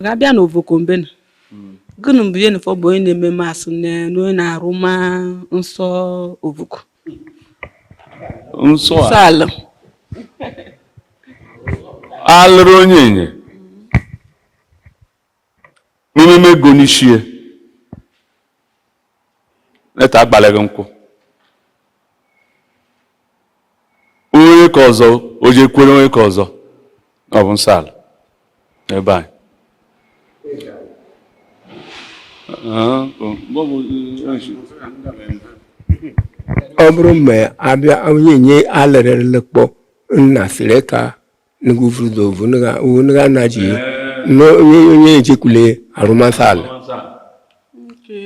Ga-abịa n'Ovoko mbena gịnị bụ ihe nfọ bụ onye na-eme masị na onye na-arụ ma nsọ Ovoko? Nsọ nsọ ala. Alụrụ onye enye n'ime ego n'ishie neta agbalịghị nkwụ onye ka ọzọ o je kwere onye ka ọzọ, ọ bụ nsọ ala ebe anyị. Ọ bụrụ mgbe abịa onye nye alịrịrị kpọ nna sịrị ka nuguvurudovu nuga na ji onye onye ejekwule arụmasị ala.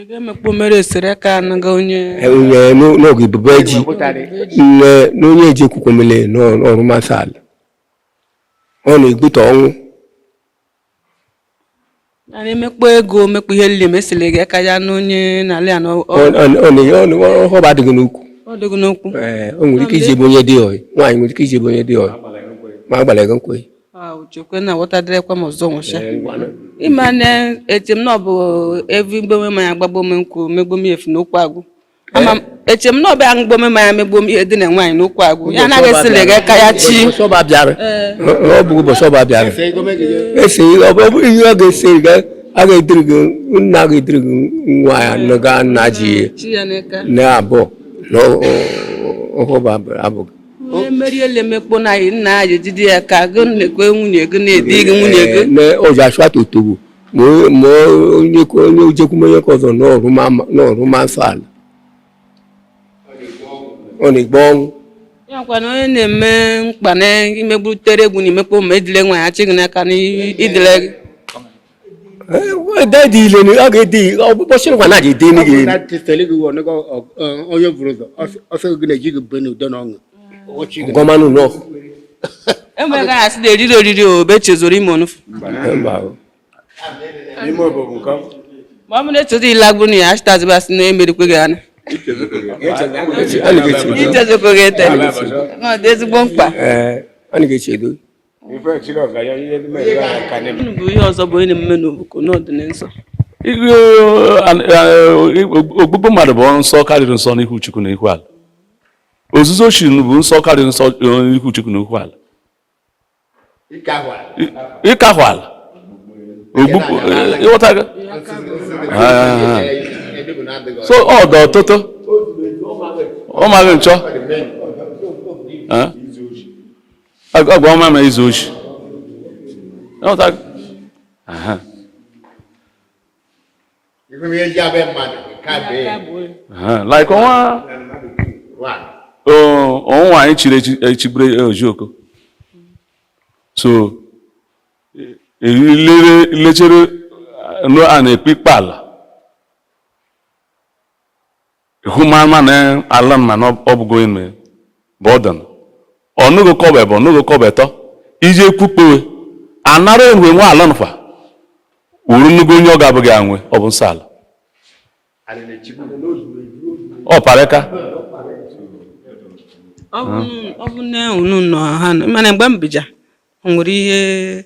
Ga-emekpo mere esere ka anaga onye onye n'oge ibube ji nne na onye ejekwukwemele n'ọrụmasị ala, ọ na-egbute ọnwụ. A na-emekpo ego mekpo ihe niile mesịrị gị aka ya na onye na-alị ya na ọba adịghị n'ukwu. Ọ dịghị n'okwu. Ee, o nwere ike iji ebe onye dị ọyị nwaanyị, nwere ike iji ebe onye dị ọyị ma agbalịghị nkwe. Uchekwe na ghọtadịrịkwa m ọzọ nwụcha ịma na eche m na ọ bụ evu mgbome mmanya gbagbo m nkwụ megbo m efu n'okwu agwụ. Ama m eche m na ọ bụ mgbome mmanya megbo m ihe dị na nwaanyị n'okwu agwụ ya anaghị esili gị aka ya chi. Ụbọchị ọba bịara, ọ bụ ụbọchị ọba bịara ese ọ bụ ihe ọ ga-ese gị, a ga-ediri gị nna, ga-ediri gị nwa ya nga nna ji chi ya n'aka na abụọ na ọhụba abụghị. Onye mmeri ele emekpo na anyị nna anyị ejide ya ka gị na-ekwe nwunye gị na-edi gị nwunye gị. Na ọjọ achụ atotogbo ma onye onye ojekwume onye ka ọzọ n'ọrụma nsọ ala, ọ na-egbu ọnwụ. Ya kwa na onye na-eme mkpa na imegbutere egwu na imekpo ma edile nwaanyị achị gị n'aka na idile gị. Ede dị ile a ga-ede ụbọchị nkwa na ede gị. Onye buru ụzọ ọsọ gị na-eji gị be n'udo na ọṅụ. Gọmanụ nọ. Enweghị ka asị na eriri oriri o be chezoro ime onufu. Mba. Ma ọ bụ na echezo ilagburu na ya achịtaziba asị na emerikwe gị anya ichezokwe gị ete ọ dị ezigbo mkpa. Ee, a na-echedo. Gịnị bụ ihe ọzọ bụ onye na-eme n'Ovoko n'ọdịnihu? Ogbugbu mmadụ bụ nsọ karịrị nsọ n'ihu Chukwu na ihu ala. Ozuzo shiri bụ nsọ karịrị nsọ n'ihu Chukwu na ihu ala. Ịkahụ ala ogbugbu, ịghọta gị. So ọ dị ọtụtụ ọ maghị nchọ agwa ọma ma izu oshi, ịghọta gị. Like ọnwa ọnwa anyị chiri echigbere Ojioko, so lechere a na-ekpe ikpe ala hụ ma na ala ma na ọ bụgo ime bụ ọdịn ọnụgo kọba bụ ọnụgo kọba ịtọ ije kwukpewe anara enwe nwa ala nfa wuru nnukwu onye ọ ga-abụghị anwe ọ bụ nsọ ala ọ parịka. Ọ bụ na unu nọ ha mana mgbe m bija o nwere ihe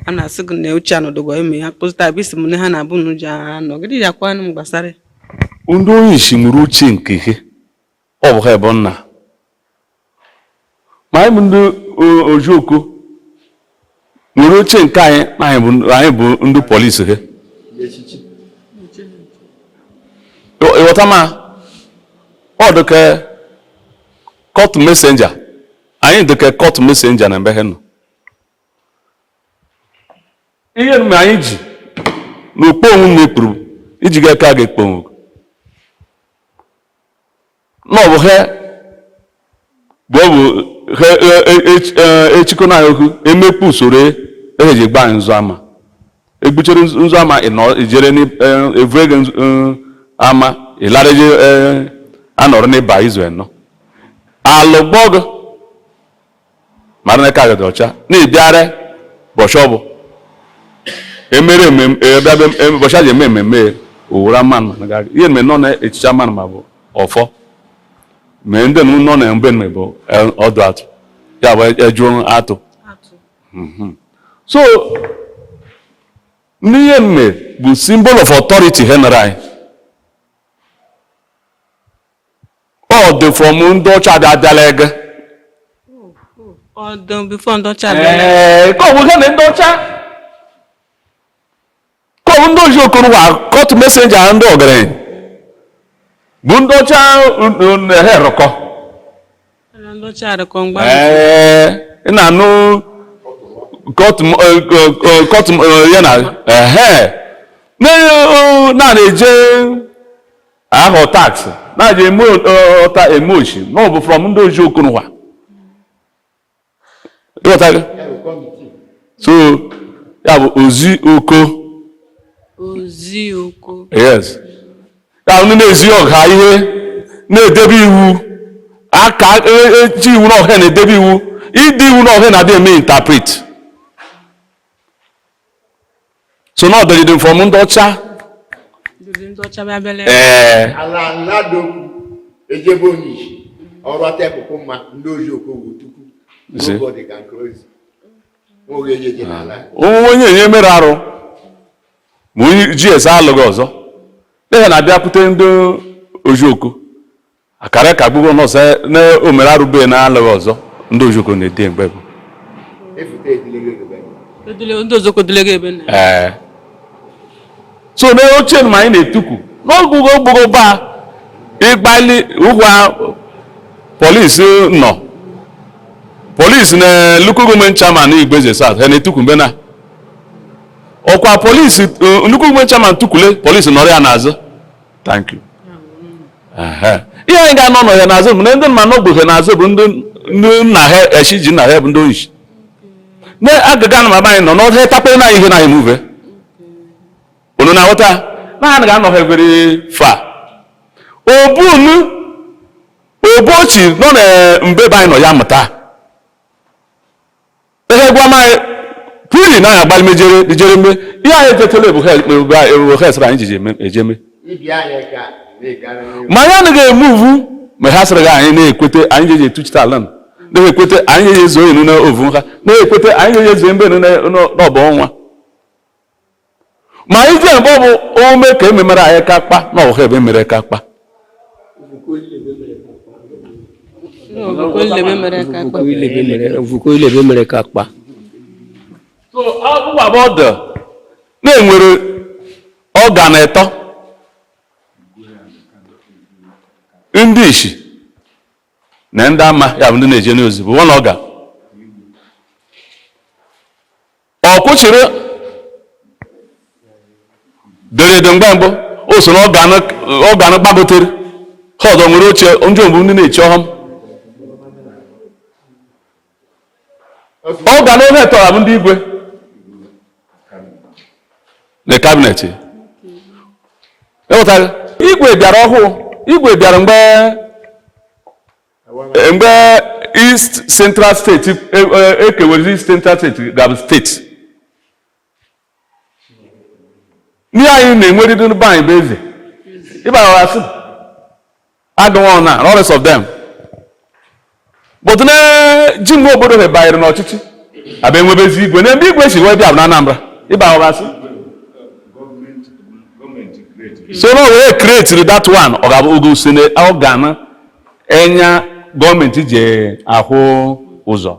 a na-asị gị na uche anọdụgọ ime ya kpụzụta bụ isi m na ha na-abụ unu ji anọgide ya kwanụ m gbasara ya. Ndị onye isi nwere uche nke ihe ọ bụ ha bụ nna ma anyị bụ ndị Ojioko nwere uche nke anyị na anyị bụ ndị polisi ha ịghọta ma ọ dị ka court messenger anyị dị ka court messenger na mgbe ha nọ ihe mgbe anyị ji n'okpo onwe mekpuru iji ga aka ga-ekpo onwe na ọ bụ ha bụ ọ bụ ha echikọ na okwu emekpu usoro eji gba anyị nzu ama egbuchere nzu ama ịnọ ijere evue gị ama ịlaraje anọrọ n'ịba izu anọ alụgbọ gị mara na ka gị dị ọcha na-ebiara bọchị ọ bụ emere ememme bọchị a ji eme mmemme owuru mmanụ ihe mme nọ na echicha mmanụ ma bụ ọfọ mee ndị nọ na mgbe mme bụ ọdụ atụ ya bụ eju atụ. So N'ihe mme bụ symbol of authority ha nara anyị. Ọ dị from ndị ọcha abịa abịala ege. Ọ dị before ndị ọcha abịa. Ee, ka ọ bụ ha na ndị ọcha, ka ọ bụ ndị oji okorokwa court messenger, ndị ọgaranya bụ ndị ọcha ha rụkọ. Ndị ọcha arịkọ mgba. Ee, ị na-anụ court ya na ehe na na-eje ahọ tax na-eje eme ọta eme ochi na ọ bụ from ndị oji okorokwa, ịghọtago? So ya bụ ozi oko. Ozi oko. Yes, ya ndị na-ezi ọha ihe, na-edebe iwu aka eji iwu na ọha na-edebe iwu, ịdị iwu na ọha na-adị eme interpret. So na ọdịrịdị from ndị ọcha. Ndị ọcha bịa bịala. Ee. Ala nladokwu ejebe onye isi ọrụ ata ekpụkpụ mma ndị ozi okogwu tupu Isi. n'oge ọ dị ka nke ozi nwoge ejeje n'ala. Onye enye mere arụ ma onye gs alụghị ọzọ n'ihi na abịakwute ndị ojioko akara ka gbugbo nọọsụ na omere arụ be na alụghị ọzọ, ndị ojioko na-ede mgbe bụ efute edilego ebe. Ndị ozoko dịlega ebe nna. Ee, so n'oche ma anyị na-etukwu n'ogugo gbugo ba ịgbali ụgwa polisi nọ, polisi na local government chairman Igbeze South ha na-etukwu mgbe na ọkwa polisi, local government chairman tukule, polisi nọrọ ya n'azụ. Thank you. Ehe. Ihe anyị ga-anọ nọ ya n'azụ bụ na ndị mma nọgbu ha n'azụ bụ ndị nna ha eshi ji nna ha bụ ndị oyishi na agịga na mama anyị nọ n'ọhịa tapere na ihe na anyị muve unu na-aghọta na ha ga-anọ ha very far. Obunu obochi nọ na mbe be anyị nọ ya mụta ihe gwa m anyị puri na anyị agbalị mejere ijere mgbe ihe anyị etetele bụ ha bụ ha sịrị anyị jiji ejeme. Ibi anyị ka na-egara n'ihu. Ma anyị anaghị emuvu ma ha sịrị anyị na-ekwete anyị jeje etuchite ala m na-ekwete anyị jeje ezo enu na ovu ha na-ekwete anyị jeje ezo mbe n'ọbọ ọnwa ma anyị jee mgbe ọ bụ ome ka ememere anyị ka kpa na ọhụ ebe mere ka kpa. Ozoko ilebe mere ka akpa. Vuko ilebe mere ka kpa. So ụwa bụ ọdụ na-enwere ọgan ịtọ, ndị ishi na ndị ama ya bụ ndị na-eje n'ozi bụ one ọgan ọkwụchiri derede mgbe mbụ o so na ọgan gbagotere ha ọzọ nwere oche ndị mbụ ndị na-eche ọhụm ọgan ohe tọrọ bụ ndị igwe na cabinet. Ịghọtara igwe bịara ọhụụ, igwe bịara mgbe East Central State ekewere. East Central State ga-abụ steeti ndị anyị na-enwerịrị be anyị bụ eze ịbara asị agụnwa na all rest of them, but na ji mgbe obodo ha banyere n'ọchịchị abịa enwebezi igwe na ebe igwe si wee bịa bụ na Anambra ịbara asị. So na wee create that one, ọ ga-abụ ogo si na ọ ga-ana enya gọọmenti ji ahụ ụzọ,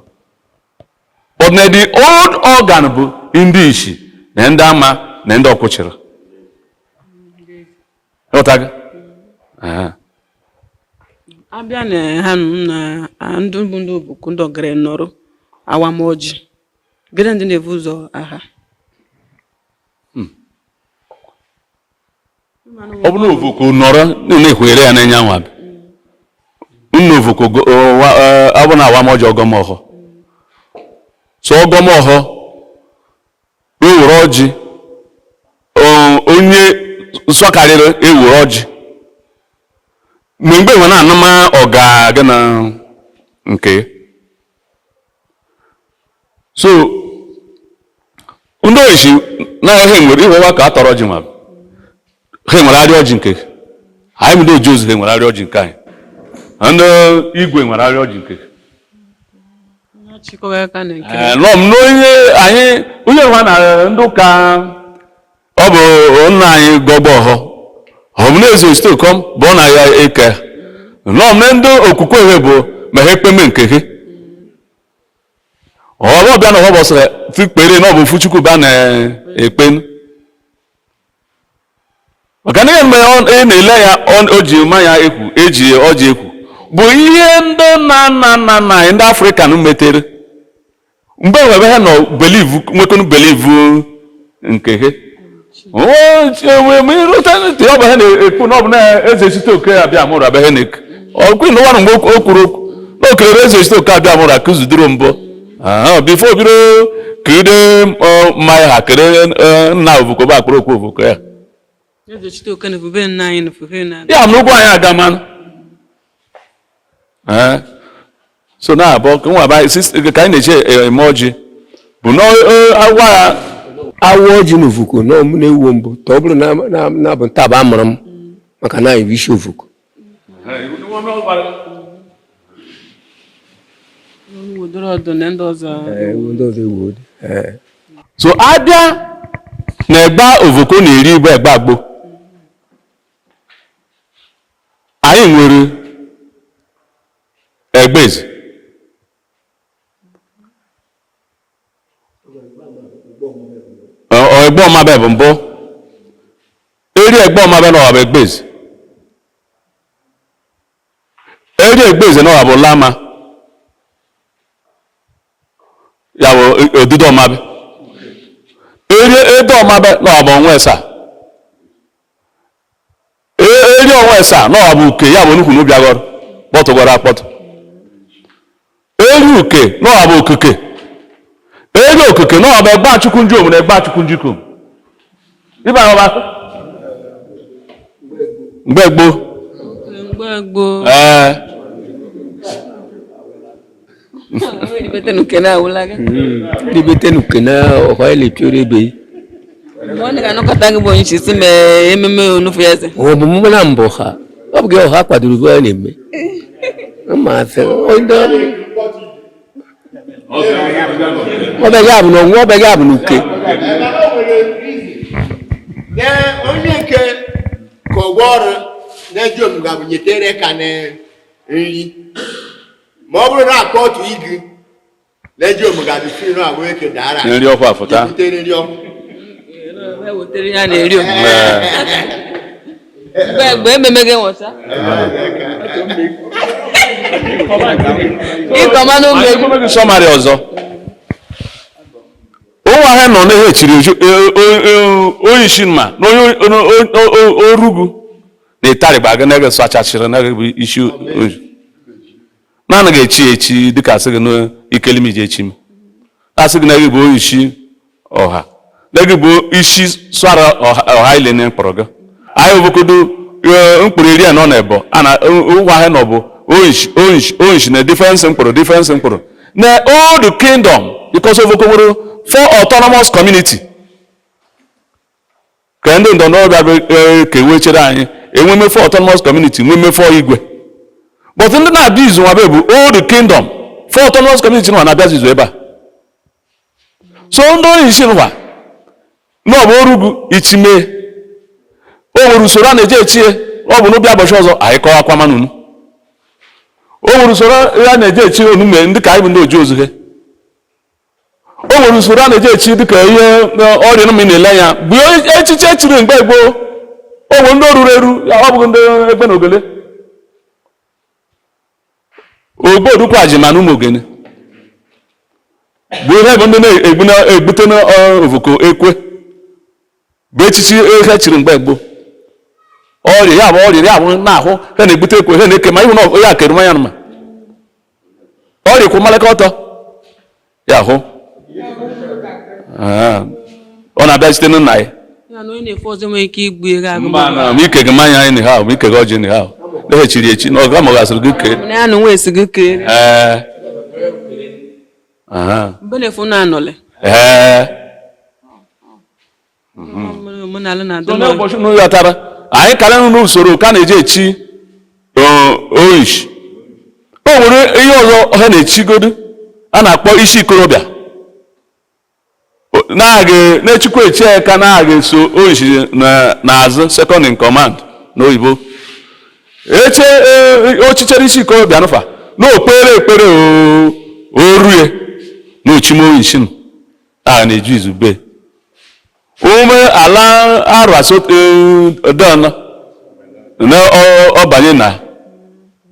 but na the old organ bụ ndị ishi na ndị ama na ndị ọkwụchịrị. Ịghọtago? Aha. Abịa na ha nụ na ndị bụ ndị oboku ndị ọgaranya nọrọ awamọjị, gịnị ndị na-ebu ụzọ agha? Ọ bụrụ na ovuku nọrọ na-ekwere ya n'enya nwa nna ovuku ọ bụ na awamọjị ọgọmọhọ so ọgọmọhọ ewere ọjị, onye nsọkarịrị ewere ọjị mgbe nwe na-anụma ọga gị na nke so ndị oyishi na ha nwere iwewa ka a tọrọ ọjị nwa ha nwere arịa ọjị nke anyị bụ ndị oji ozi, ha nwere arịa ọjị nke anyị, ndị igwe nwere arịa ọjị nke Achịkọghị aka na nke. Ee, nọ m n'onye anyị onye nwa na ndị ụka. bụ nna anyị gọgbọ ọhọ ọ bụ na-eze ositokom bụ ọ na ya eke nọ na ndị okwukwe ha bụ ma ha ekpeme nke ha ọ bịa na ọhọ bọsịrị tikpere na ọ bụ ofu Chukwu ba na-ekpe maka na ihe mgbe ị na-ele ya o ji mmanya ekwu eji ọjị ekwu bụ ihe ndị nna nna nna nna anyị ndị Afrịkan metere mgbe nwebe ha nọ believe nwekọnụ believe nke ha ọ bụ ha na-ekwu na ọ bụ na eze site oke abịa mụrụ abịa ha na-ekwu ọkụ na ụwa mgbe o kwuru okwu na okerere eze site oke abịa mụrụ akụzidoro mbụ before bido kide mmanya ha kere nna ovuko bụ akpụrụ okwu ovuko ya Eze Chiteoke na ebube nna anyị na ofufe na ya m n'ụgwọ anyị aga mmanụ. Ee. So na abụọ ka nwa ka anyị na-eche eme ọjị bụ na agwa ya. Awa ọjị na ovuko na ọmụ na-ewu mbụ ta ọ bụrụ na bụ ntaba amụrụ m maka na anyị bụ isi ovuko. Wodoro ọdụ na ndị ọzọ. Ee, ndị ọzọ ewu odi. Ee. So abịa na egba ovoko na-eri igbe egba agbo anyị nwere egbezi egbe ọmabe bụ mbụ eri egbe ọmabe na ọwa bụ egbezi eri egbezi na ọwa bụ lama ya bụ odudo ọmabe eri edo ọmabe na ọwa bụ ọnwa esa eri ọnwa esa na ọwa bụ uke ya bụ nnukwu n'ubi agọrọ kpọtụgọrọ akpọtụ eri uke na ọwa bụ okike eri okike na ọwa bụ egbe achukwu nju omu na egbe achukwu njukom ịba ọba mgbe gboo. Mgbe gboo. Ee. Nke na-awụlaga. Libete nuke na ọha ele piore ebe. Mgbe ọ na-anọkọta gị bụ onye isi si mee ememe onufu ya eze. Ọ bụ mụ na mbụ ha. Ọ bụ gị ọha kwadoro ebe a na-eme. Ma asị, ndị ọrụ. Ọ bụ ya bụ na ọnwụ, ọ bụ ya bụ na uke. Mana o nwere reason. Na onye nke ka ọgwọ ọrụ na-eji omuga bụ nyetere ka na nri ma ọ bụrụ na akọ otu igi na-eji omuga bụ siri na abụ eke dara Nri ọkụ afụta. Butere nri ọkụ. Wetere ya na-eri o. Mgbe mgbe ememe gị nwụcha. Ịkọma n'ụmụ egwu. Sọmarị ọzọ ụmụ ahịa nọ n'ihe echiri onye isi mma na onye orugu na ịtarịgba gị na sachachiri na bụ isi oji na-anaghị echi echi dịka asị gị na ikelimi ji echi m asị gị na gị bụ onye isi ọha na gị bụ isi swara ọha ile na mkpọrọ gị anyị obokodo mkpụrụ iri anọ na ebo ana ụgwọ ahịa nọ bụ oyish oyish oyish na difference mkpụrụ difference mkpụrụ na old kingdom because ovoko nwere four autonomous community ka ndị ndọrọndọrọ bịa kewe chere anyị enweme four autonomous community nweme four igwe but ndị na-abịa izu nwa be bụ old kingdom four autonomous community nwa na-abịazi izu ebe a so ndị oyishi nwa na ọ bụ orugu ichime o nwere usoro a na-eji echie ọ bụ n'obi abọchị ọzọ anyị kọwakwa manunu o nwere usoro a na-eji echi onume ndị ka anyị bụ ndị oji ozughe o nwere usoro a na-eji echi dịka ihe ọrịa nmi na-ele anya bụ echiche echiri mgbe gboo o nwere ndị oruru eru ya ọ bụghị ndị egbe na ogele ogbodukwa ji mana ụmụ ogene bụ ihe bụ ndị na-egbute n'ovoko ekwe bụ echichi ihe chiri mgbe gboo ọrịa ya bụ ọrịa ya bụ na-ahụ ha na-egbute ekwe ha na-eke ma ịhụ na ya kere mmanya ma ọrịa kwụ mmaleka ọtọ ya hụ ọ na-abịa site na nna ya Ya na onye na-efe ọzọ nwere ike igbu ego agụ. mba na ma ike gị mmanya anyị ha ma ike gị ọjị ha na echiri echi na ọga ma ọ gasịrị gị kee. Na ya na onwe esi gị kee. Ee. Aha. Mgbe na-efu na anọle. Ee. Omenala na-adị So mma. n'ụbọchị unu ghọtara anyị karịa n'usoro ka a na-eji echi oyish o nwere ihe ọzọ ha na-echigodo a na-akpọ isi ikorobịa. Na-aga na-echukwu echi aka na-aga eso onyeisi n'azụ, second in command n'oyibo. Eche ochichere isi ikorobịa nụfa na okpere ekpere o rue na ochime onyeisi a na-eju izube ume ala arụ asọ don na ọ banye na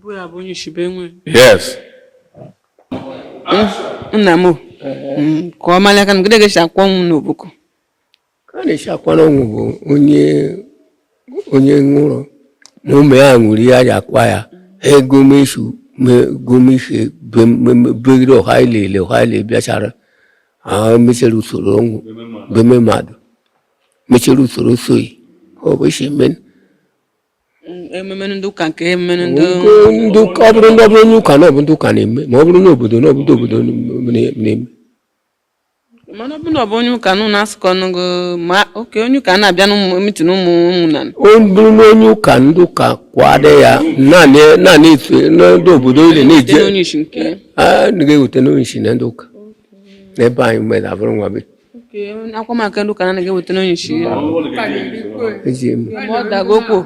Bụ ya bụ onye isi be nwe. Yes. Nna m o. Ka ọ malị aka na gịnị ga-esi akwọ ọnwụ n'Oboko? Ka a na-esi akwa n'ọnwụ bụ onye onye nwụrụ ma ụmụ ya nwụrụ, ya ji akwa ya egomesu gomishe begide ọha ilele ọha ile bịachara ahụ mechara usoro ọnwụ beme mmadụ mechara usoro soyi ọ bụ isi eme. Ememe ndị ụka nke ememe ndị Ndị ụka, ọ bụrụ ndị ọ bụrụ onye ụka na ọ bụ ndị ụka na-eme, ma ọ bụrụ n'obodo na ọ bụ ndị obodo na-eme. Mana ọ bụ na ọ bụ onye ụka nụ na-asụkọ ọnụgo ma oke onye ụka na-abịa n'ụmụ meeting ụmụ ụmụ na Ọ bụrụ na onye ụka, ndị ụka kwado ya, naanị naanị etu ndị obodo ile na-eje. Onye isi nke A ga-eweta n'onye isi na ndị ụka n'ebe anyị mgbe abụrụ nwa be. Oke akwa maka ndị ụka na eweta n'onye isi ya. Eji eme. Ma ọ dago okwu.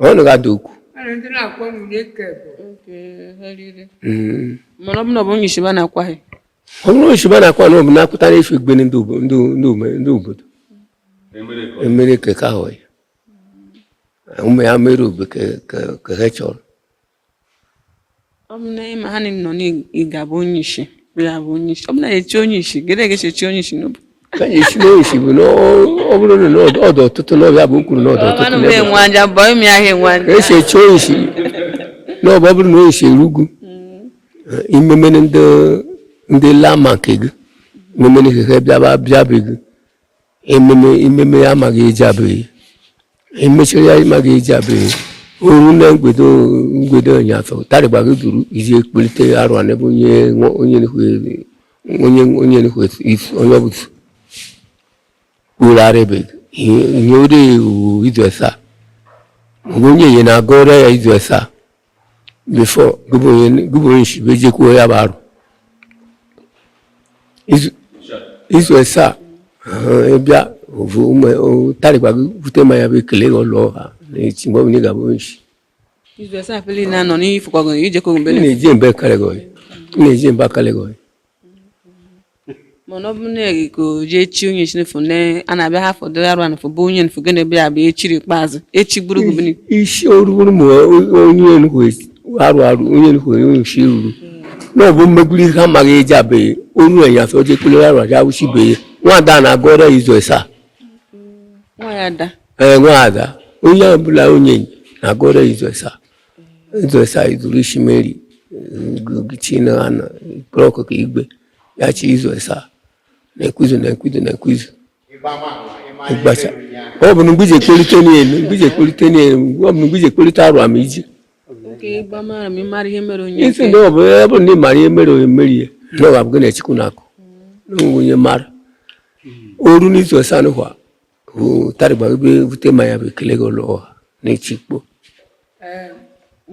Ọ na ga-ada okwu. Ndị na-akpọ nwunye eke bụ Mana ọ bụ na ọ bụ onye isi ba na-akwaghị. Ọ bụrụ onye isi ba na-akwa na ọ bụ na-akpụta na-efu igbene ndị obodo emere keke ahụ ya ụmụ ya mere obe ka ha chọrọ. Ọ bụ na ịma ha nọ n'ịga bụ onye isi ya bụ onye isi, ọ bụ na echi onye isi gịnị ga-esi echi onye isi n'obu? Ka anyị esi n'onye isi bụ na ọ bụrụ na ọdụ ọtụtụ n'ọbịa bụ kwuru na ọdụ ọtụtụ ọmanụ n'ebe. Enwe aja bụ imi ahịa enwe Ka aja. esi echi onye isi na ọ bụ ọ bụrụ na onye isi erugu imemene ndị lama nke gị imemene keke bịaba bịabe gị ememe imeme ya amaghị eji abụghị emechiri ya amaghị eji abụghị oru na mgbede mgbede ụnyaahụ tarịgba gị duru iji ekpelite arụ a n'ebe onye onye onye onye isi onye ọbụla kwuru arịbeghị ihe ore izu asaa mgbe onye yi na-aga ọrịa ya izu asaa before gụbụ onye isi bụ ejekwuo ya bụ arụ izu asaa ịbịa ovu tarịgba gị bute mmanya bụ ekele gị ọlụọ ha n'echi mgbe ọbụla ị ga-abụ onye isi. Izu asaa pili na-anọ n'ifụkọgụ ijekọ mgbe. Ị na-eje mbe karịgọ ị na-eje mba karịgọ. Mana ọ bụ na ka o jee chi onye isi n'efu ne a na-abịa ha fọdụ arụ anafụ bụ onye nfu gịnị bịa abịa echiri ikpeazụ echi gburugburu bini. Isi oruburu ma onye enugwu arụ arụ onye enugwu onye isi ruru na ọ bụ mmegburu ihe amaghị eji abịghị oru enyafọ oje kpere arụ aja awụchibeghị nwada na-aga ọrịa izu asaa. Nwa ya da. Ee, nwada onye ọbụla onye na-aga ọrịa izu asaa, izu asaa izuru isi meri chi na anọ kpere ọkụkọ igbe ya chi izu asaa na-ekwuzu na-ekwuzu na-ekwuzu ịgbacha ọ bụ na mgbe iji ekpolite n'elu mgbe iji ekpolite n'elu ọ bụ na mgbe iji ekpolite arụ ama iji. Oke ịgba mara ma ị mara ihe mere onye isi na ọ bụ ọ bụrụ na ị mara ihe mere onye mmeri ya na ọ ga-abụ gị na-echukwu na-akụ na onwe onye mara oru n'izu asaa nụkwa bụ tarịgba ebe bute mmanya bụ ekele gị ụlọ ọha na-echi ikpo.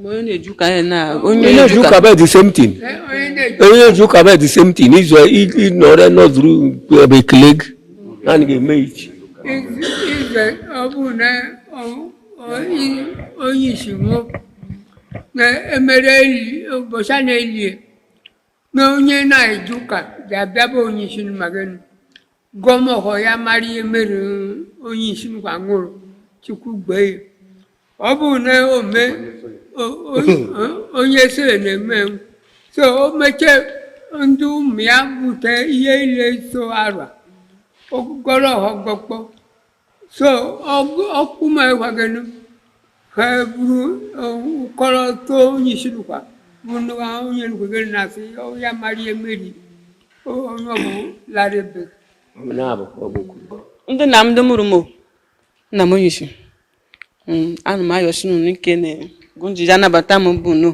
Ma onye na-eju ụka ya na onye Onye na-eji ụka bụ the same thing. Onye na-eji Onye na-eji ụka bụ the same thing izu ịnọrọ nọzuru ebe ekele gị naanị ga-eme ichi. Ize ọ bụ na onye isi nwụ na emere eli ụbọchị a na-elie na onye na-eje ụka ga-abịa bụ onye isi magịnị gọmọhọ ya mara ihe mere onye isi nkwa nwụrụ Chukwu gbee ya ọ bụ na ome onye sịrị na-eme so o mechie ndị ụmụ ya bute ihe ile so arwa gọrọ ọgọkpọ so ọkụ ma ịkwagenu ha buru ụkọrọ too onye isi nkwa bụ ndị onye nkwegere na-asị ya mara ihe meri onye ọbụ lara ebe. Ndị nna m ndị mụrụ m o, nna m onye isi. Ana m ayọsi unu n'ike na gunjiji anabata m bụ nu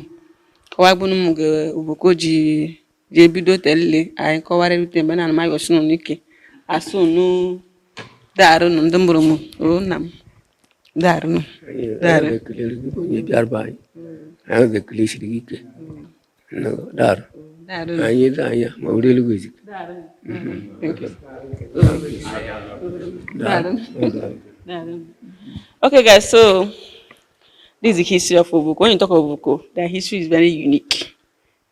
kọwa gbunu m ga uboko ji ji ebido telile anyị kọwara erute mgbe na ana m ayọsi unu n'ike asụ unu daarụ nụ ndị mụrụ m o nna m daarụ nụ daarụ. Anyị ga-ekelere gị onye bịara be anyị, anyị ga-ekele siri gị ike. Daarụ. Anyị dị anya ma were eluigwe ezike. Thank you. Okay, guys, so this is the history of Obuko. When you talk of Obuko, their history is very unique.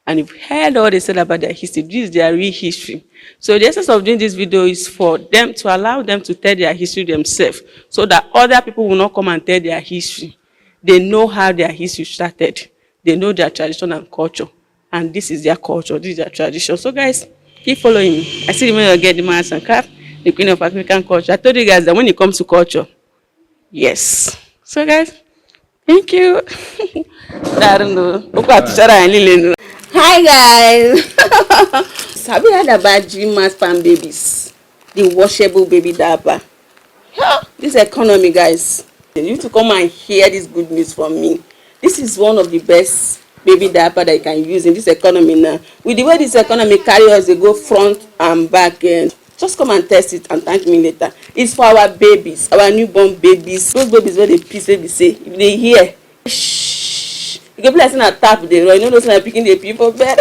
And you've heard all they said about their history. This is their real history. So the essence of doing this video is for them to allow them to tell their history themselves, so that other people will not come and tell their history. They know how their history started. They know their tradition and culture. And this is their culture. This is their tradition. So guys, keep following me. I see the way you get the man and craft, the queen of African culture. I told you guys that when it comes to culture, yes. So guys, thank you. Daalụ. Okwu atụchara anyị niile nụ. Hi guys. Have you heard about Gmass Farm Babies? The washable baby diaper. Yeah, this economy, guys. You need to come and hear this good news from me. This is one of the best baby diaper that you can use in this economy now. With the way this economy carry us, they go front and back end. Just come and test it and thank me later. It's for our babies, our newborn babies. Those babies wey dey piss wey be say, if they hear, shh, you go be like say na tap dey run. You no know say na pikin dey pee for bed.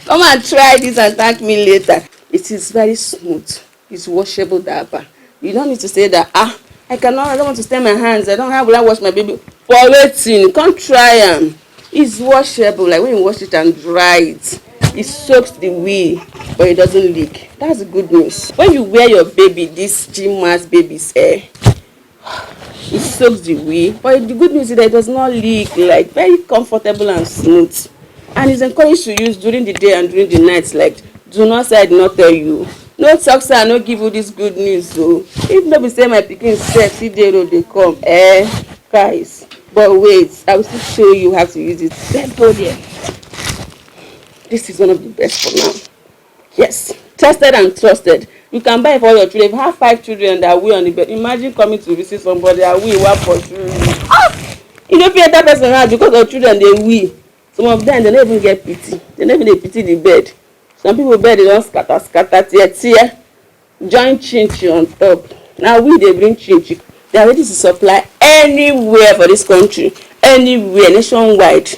Come and try this and thank me later. It is very smooth. It's washable diaper. You don't need to say that, ah, I cannot, I don't want to stain my hands. I don't have, will I wash my baby? For wetin? Come try am. It's washable. Like when you wash it and dry it, it soaks the wee, but it doesn't leak. That's the good news. When you wear your baby, this Gmass baby's hair, it soaks the wee, but the good news is that it does not leak. Like very comfortable and smooth, and it's encouraged to use during the day and during the night. Like, do not say I did not tell you. No talk say I no give you this good news o. If no be say my pikin sef still dey road dey come, guys. But wait, I will still show you how to use it. Let's go there. This is one of the best for now. Yes, tested and trusted. You can buy for all your children. If you have 5 children that wee on the bed, imagine coming to visit somebody that wee wan pursue you. You no fit enter person house because your children dey wee. Some of them, they no even get pity. They no even dey pity the bed. Some people bed dey don scatter, scatter, tear, tear, join chinchi on top. Na we dey bring chinchi. They are ready to supply anywhere for this country, anywhere, nationwide,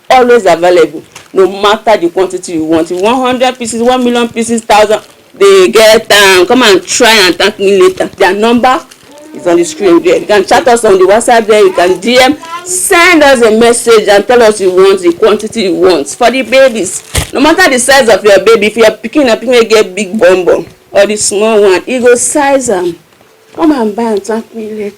always available, no matter the quantity you want. If 100 pieces, 1 million pieces, 1,000, they get am. Come and try and thank me later. Their number is on the screen there. You can chat us on the WhatsApp there. You can DM, send us a message and tell us you want the quantity you want for the babies. No matter the size of your baby, if you are picking a pikin get big bum bum or the small one, e go size am. Come and buy and thank me later.